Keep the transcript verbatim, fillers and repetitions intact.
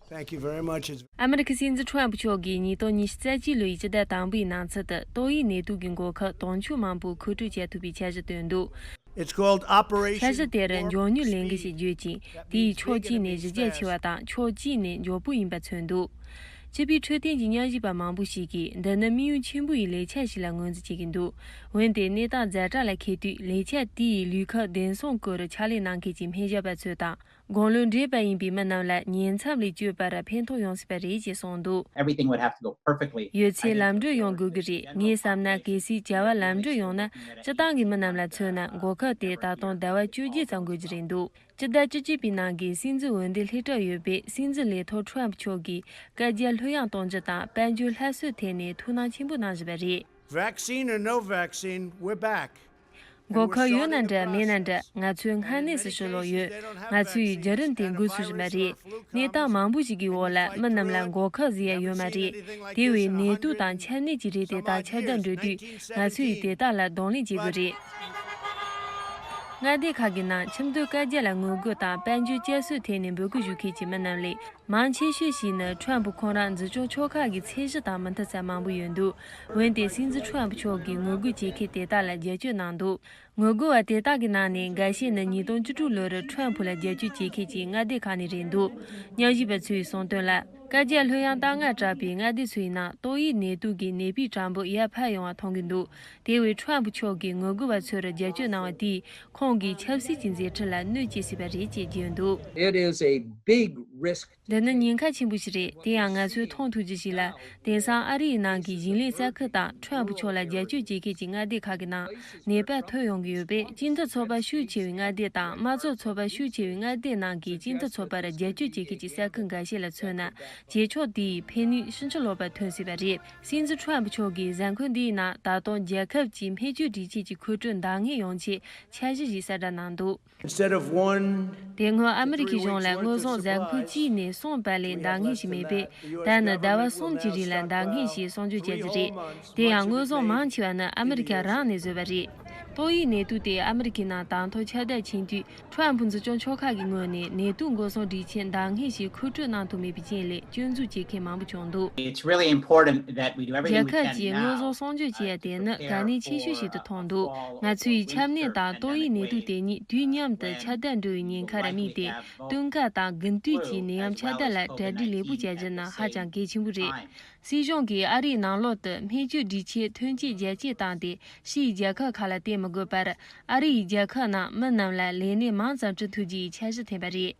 Thank you very much. It's ཨ་མི་རི་ཁའི་སྲིད་འཛིན་ཁྲོམ་ཕུ་མཆོག་གིས་ཉིས་སྟོང་ཉི་ཤུ་རྩ་གཅིག་ལོའི་སྤྱི་ཟླ་དང་པོའི་ནང་ཚུད་དུ་ཏོག་དབྱིབས་ནད་དུག་གི་འགོག་ཁབ་དུང་ཕྱུར་མང་པོ་མཁོ་སྤྲོད་བྱེད་ཐུབ་པའི་འཆར་གཞི་བཏོན་འདུག It's called Operation འཆར་གཞི་དེར་མགྱོགས་མྱུར་ལས་འགུལ་ཞེས་བརྗོད་ཅིང་། དེའི་ཕྱོགས་གཅིག་ནས་གཞི་རྒྱ་ཆེ་བ་དང་ཕྱོགས་གཅིག་ནས་མགྱོགས་པོ་ཡིན་པ་མཚོན་འདུག་སྤྱི་པའི་འཕྲོད་བསྟེན་གྱི་ཉམས་ཞིབ་པ་མང་པོ་ཞིག་གིས་འདི་ནི་དམིགས་ཡུལ་ཆེན་པོ་ཡི་ལས་འཆར་ཞིག་ལ་ངོས་འཛིན་བྱེད་ཀྱི་འདུག་འོན་ཏེ་གནས་སྟངས་ཛ་དྲག་ལ་འཁེལ་དུས་ལས་འཆར་དེ་ཡི་ལུས་ཁག་བདེ་སྲུང་སྐོར་ཕྱག་ལས་གནང་མཁན་གྱི་སྨན་ཞབས་པ་ཚོ་དང་། དགུང་ལོ་བགྲེས་པ་ཡིན་པའི་མི་རྣམས་ལ་ཉེན་ཚབས་ལས་སྐྱོབ་པར་ཕན་ཐོགས་ཡོང་སྲིད་པ་རེད་ཅེས་གསུངས་འདུག Everything would have to go perfectly. ཡོད་ཚད་ལམ་འགྲོ་ཡོང་དགོས་ཀྱི་རེད། ངས་བསམ་ན་གལ་སྲིད་བྱ་བ་ལམ་འགྲོ་ཡོང་ན། སྤྱི་བཏང་གི་མི་རྣམས་ལ་མཚོན་ན་འགོག་ཁབ་དེ་ད་དུང་ཟླ་བ་བཅོ་བརྒྱད་ཙམ་འགོར་གྱི་རེད་འདུག་སྤྱི་ཟླ་བཅུ་གཅིག་པའི་ནང་གི་སྲིད་འཛིན་འོས་འདེམས་སླེབས་གྲབས་ཡོད་པས། སྲིད་འཛིན་ལས་ཐོག་ཁྲོམ་ཕུ་མཆོག་གིས་བཀའ་རྒྱ་ལྷོད་ཡངས་གཏོང་རྒྱུ་དང་དཔལ་འབྱོར་སླར་གསོའི་ཐད་ནས་ཐུགས་སྣང་ཆེན་པོ་གནང་བཞིན་པ་རེད། Vaccine or no vaccine, we're back. འགོག་ཁབ་ཡོད་ན་འདྲ་མེད་ན་འདྲ། ང་ཚོས་སྔ་གནས་སུ་ཕྱིར་ལོག་ཡོད། ང་ཚོས་བརྒྱུད་རིམ་དེ་འགོ་ཚུགས་བཞིན་པ་རེད། གནས་སྟངས་མང་པོ་ཞིག་གི་འོག་ལ་མི་རྣམས་ལ་འགོག་ཁབ་ཟེར་ཡ་ཡོད་མ་རེད། དེ་བས་ནད་དུག་དང་ཆ་གནས་ཀྱི་རིགས་དེ་དག་ཁྱབ་གདལ་འགྲོ་དུས། ང་ཚོས་དེ་དག་ལ་གདོང་ལེན་བྱེད་དགོས་རེད། མངའ་སྡེ་ཁག་གི་ནང་ཁྱིམ་སྡོད་བཀའ་རྒྱ་ལ་ངོ་རྒོལ་དང་དཔལ་འབྱོར་བསྐྱར་གསོའི་ཐད་ནས་འབོད་སྐུལ་ཞུ་མཁན་གྱི་མི་རྣམས་ལས། མང་ཆེ་ཤོས་ཤིག་ནི་ཁྲོམ་ཕུ་ཁོང་རང་འཛིན་སྐྱོང་ཕྱོགས་ཁག་གི་ཚད་གཞི་དང་མི་མཐུན་ས་མང་པོ་ཡོད་འདུག་འོན་ཏེ་སྲིད་འཛིན་ཁྲོམ་ཕུ་མཆོག་གིས་ངོ་རྒོལ་བྱེད་མཁན་དེ་དག་ལ་རྒྱབ་སྐྱོར་གནང་འདུག་ངོ་རྒོལ་བ་དེ་དག་གི་ནང་ནས་འགའ་ཤས་ནི་ཉིས་སྟོང་བཅུ་དྲུག་ལོར་ཁྲོམ་ཕུ་ལ་རྒྱབ་སྐྱོར་བྱེད་མཁན་གྱི་མངའ་སྡེ་ཁག་ནས་རེད་འདུག་ཉམས་ཞིབ་པ་ཚོས་གསུངས་དོན་ལ། བཀའ་རྒྱ་ལྷོད་ཡངས་ལྟ་ངན་དྲག་པའི་མངའ་སྡེ་ཚོའི་ནང་ཏོག་དབྱིབས་ནད་དུག་གི་ནད་པའི་གྲངས་འབོར་ཡར་འཕར་ཡོང་བ་མཐོང་གི་འདུག་དེ་བས་ཁྲོམ་ཕུ་མཆོག་གིས་ངོ་རྒོལ་བ་ཚོར་རྒྱབ་སྐྱོར་གནང་བ་དེས། ཁོང་གི་ཆབ་སྲིད་ཀྱི་མཛད་འཕྲིན་ལ་གནོད་སྐྱེལ་སྲིད་པ་རེད་ཅེས་བརྗོད་འདུག It is a big risk. འདི་ནི་ཉེན་ཁ་ཆེན་པོ་ཞིག་རེད། དེ་ཡང་ང་ཚོས་མཐོང་ཐུབ་རྒྱུ་ཞིག་ལ། དེང་སང་ཨ་རིའི་ནང་གི་ཞིང་ལས་ས་ཁུལ་དང་ཁྲོམ་ཕུ་མཆོག་ལ་རྒྱབ་སྐྱོར་བྱེད་མཁན་གྱི་མངའ་སྡེ་ཁག་གི་ནང་ནད་པ་ཐོན་ཡོང་གི་ཡོད་པས། སྤྱི་མཐུན་ཚོགས་པ་ཤུགས་ཆེ་བའི་མངའ་སྡེ་དང་དམངས་གཙོ་ཚོགས་པ་ཤུགས་ཆེ་བའི་མངའ་སྡེ་ནང་གི་སྤྱི་མཐུན་ཚོགས་པར་རྒྱབ་སྐྱོར་བྱེད་མཁན་གྱི་ས་ཁུལ་འགའ་ཤས་ལ་མཚོན་ན། བྱེད་ཕྱོགས་དེའི་ཕན་ནུས་ཕྱིན་ཅི་ལོག་པ་ཐོན་སྲིད་པ་རེད། སྲིད་འཛིན་ཁྲོམ་ཕུ་མཆོག་གིས་གཟའ་འཁོར་འདིའི་ནང་ད་དུང་རྒྱལ་ཁབ་ཀྱི་སྨན་བཅོས་སྒྲིག་ཆས་ཀྱི་མཁོ་སྤྲོད་འདང་ངེས་ཡོང་ཆེད་འཆར་གཞི་ཞིག་གསལ་བསྒྲགས་གནང་འདུག Instead of one དེ་སྔོན་ཨ་མི་རི་ཁའི་གཞུང་ལ་དངོས་ཟོག་གཟའ་འཁོར་གཅིག་ནས་གསུམ་བར་ལས་འདང་ངེས་ཤིག་མེད་པས། ད་ནི་ཟླ་བ་གསུམ་གྱི་རིང་ལ་འདང་ངེས་ཤིག་གསོག་འཇོག་བྱ་རྒྱུ་རེད། དེ་ཡང་དངོས་ཟོག་མང་ཆེ་བ་ནི་ཨ་མི་རི་ཀ་རང་ནས་བཟོས་པ་རེད། ཏོག་དབྱིབས་ནད་དུག་དེ་ཨ་མི་རི་ཀའི་ནང་དང་ཐོག་ཁྱབ་གདལ་ཕྱིན་དུས། ཁྲོམ་ཕུ་འཛིན་སྐྱོང་ཕྱོགས་ཁག་གི་ངོས་ནས་ནད་དུག་འགོག་སྲུང་སྒྲིག་ཆས་འདང་ངེས་ཤིག་མཁོ་སྤྲོད་གནང་ཐུབ་མེད་པའི་རྐྱེན་ལས། སྐྱོན་འཛུགས་བྱེད་མཁན་མང་པོ་བྱུང་འདུག It's really important that we do everything རྒྱལ་we ཁབ་can ཀྱིས་now དངོས་ཟོག་སྲུང་སྐྱོབ་བྱེད་ཡ་དེ་ནི་གལ་གནད་ཆེ་ཤོས་ཤིག་ཏུ་མཐོང་འདུག་ང་ཚོ་ཡིས་ཆམ་ནད་དང་ཏོག་དབྱིབས་ནད་དུག་དེ་གཉིས་དུས་མཉམ་དུ་ཁྱབ་གདལ་འགྲོ་བའི་ཉེན་ཁ་ར་མིག་སྟེ། སྟོན་ཁ་དང་དགུན་དུས་ཀྱི་ནད་ཡམས་ཁྱབ་གདལ་ལ་གྲ་སྒྲིག་ལེགས་པོ་བྱ་རྒྱུ་ནི་ཧ་ཅང་གལ་ཆེན་པོ་རེད། སྲིད་གཞུང་གིས་ཨ་རིའི་ནང་ལོགས་སུ་སྨན་བཅོས་སྒྲིག་ཆས་ཐོན་སྐྱེད་རྒྱ་སྐྱེད་བཏང་སྟེ། ཕྱིའི་རྒྱལ་ཁབ་ཁག་ལ་བརྟེན་མི་དགོས་པར། ཨ་རི་ཡི་རྒྱལ་ཁབ་ནང་མི་རྣམས་ལ་ལས་གནས་མང་ཙམ་བསྐྲུན་ཐུབ་རྒྱུ་ཡི་འཆར་གཞི་འཐེན་པ་རེད།